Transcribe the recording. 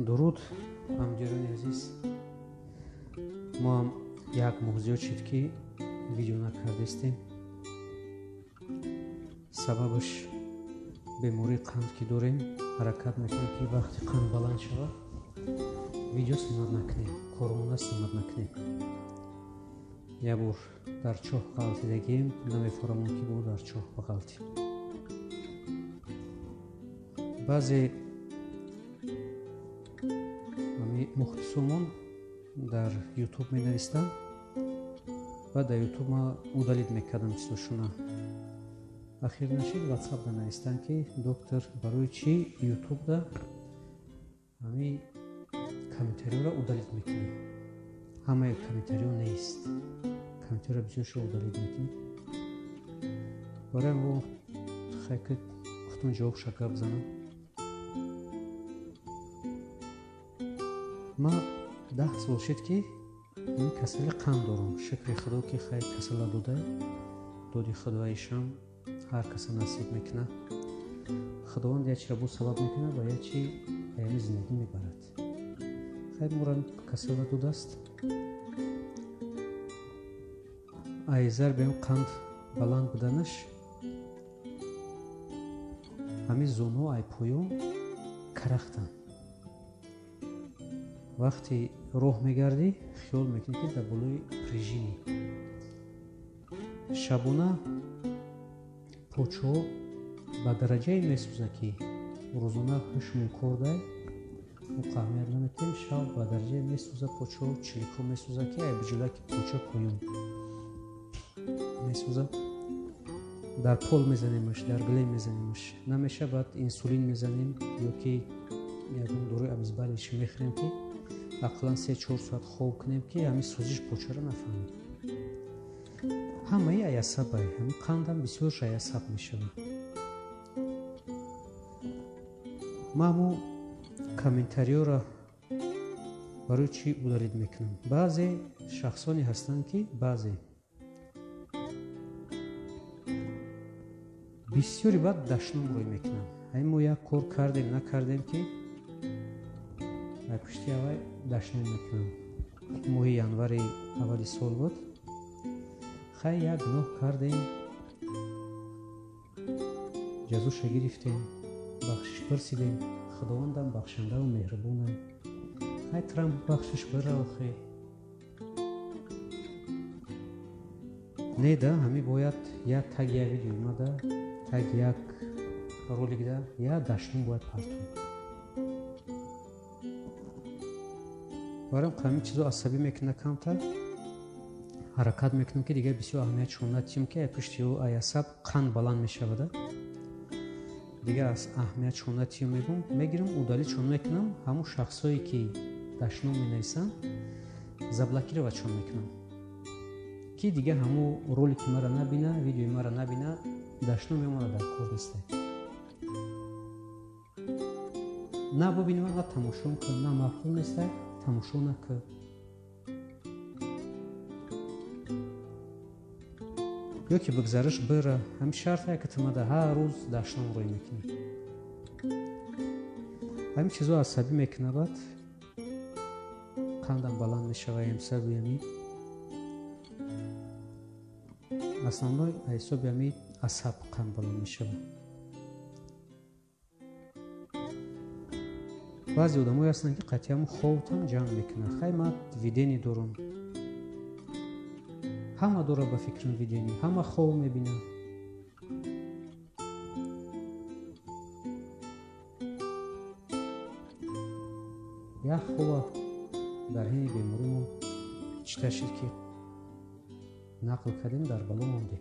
Дуруд, ҳамдиёрони азиз. Мо ҳам як моҳ зиёд шид, ки видео накардестем. Сабабаш бемории қанд ки дорем, ҳаракат мекунем, ки вақти қанд баланд шавад, видео снимать накунем, кормона снимать накунем. Як бор дар чоҳ ғалтидагием, намефорамон, ки бо дар чоҳ бағалтем. Баъзе мухлисомон дар Ютуб менавистанд ва дар Ютуб ма удалить мекардам чизошуна. Ахир нашид, Ватсапда навистанд, ки доктор, барои чӣ Ютубда ҳами комментариёро удалить мекунӣ? Ҳамаи комментариё нест, комментариёро бисёршо удалить мекунӣ. Барои мо хайки гуфтум, ҷавобша гап занам. Ма 10 сол шид, ки ин касали қанд дорам. Шукри Худо, ки хай касала дода, доди Худоишам ҳар каса насиб мекунад. Худованд як чиро бо сабаб мекунад ва як чи аями зиндагӣ мебарад. Хай мора касала додааст. Ай зарбиам қанд баланд буданаш ҳамин зонҳо ай поён карахтанд. Вақте роҳ мегардӣ, хиёл мекунӣ, ки дар болои пружини. Шабона почҳо ба дараҷае месӯзад, ки рӯзона ҳушмон кор дай, мо аҳамият наметиҳем. Шаб ба дараҷае месӯзад почҳо, чиликҳо месӯзад, ки ай биҷулаки почҳо поён месӯзад. Дар пол мезанемаш, дар гилем мезанемаш, намеша. Баъд инсулин мезанем ё ки ягон дорои обезболивающий мехӯрем, ки ақаллан 3-4 соат хоб кунем, ки ҳамин сӯзиш почаро нафаҳмем. Ҳамаи аясабай, ҳамин қандам бисёрш аясаб мешавад. Ман ҳамо комментариёро барои чӣ удалить мекунам? Баъзе шахсоне ҳастанд, ки баъзе бисёри баъд дашном рӯй мекунанд. Ҳамин мо як кор кардем, накардем, ки дар пушти аввай дашном мекунам. Моҳи январи аввали сол буд. Хай, як гуноҳ кардем, ҷазоша гирифтем, бахшиш пурсидем. Худовандам бахшандаву меҳрубонам. Хай, Трамп бахшиш бира охе. Не да, ҳами бояд як таги як видео омада, таги як ролик да як дашном бояд партоем. Барам ҳамин чизо асабӣ мекунад камтар. Ҳаракат мекунам, ки дигар бисёр аҳамиятшон натиҳем, ки ай пушти ӯ ай асаб қанд баланд мешавада. Дигар аз аҳамиятшон натиҳем, мегӯм, мегирам, удалить шон мекунам. Ҳамун шахсое ки дашном менависанд, заблокировать шон мекунам, ки дигар ҳамун ролики маро набина, видеои маро набина. Дашном мемонад, дар кор несте. На бубинема, на тамошо кун, на маъқул несте, тамошо накун. Ё ки бигзариш бира. Ҳамин шарте, ки тумада ҳар рӯз дашном рӯй мекунӣ. Ҳамин чизо асабӣ мекунад, баъд қандам баланд мешавад. Ҳисоби ҳами основной, ҳисоби ҳами асаб қанд баланд мешавад. Баъзе одамое ҳастанд, ки қатъиан хобтан ҷамъ мекунанд. Хай, ман видение дорам, ҳама дорад ба фикрам видение, ҳама хоб мебинанд. Як хоба дар ҳини беморимон чита шид, ки нақл кардем, дар бало мондем.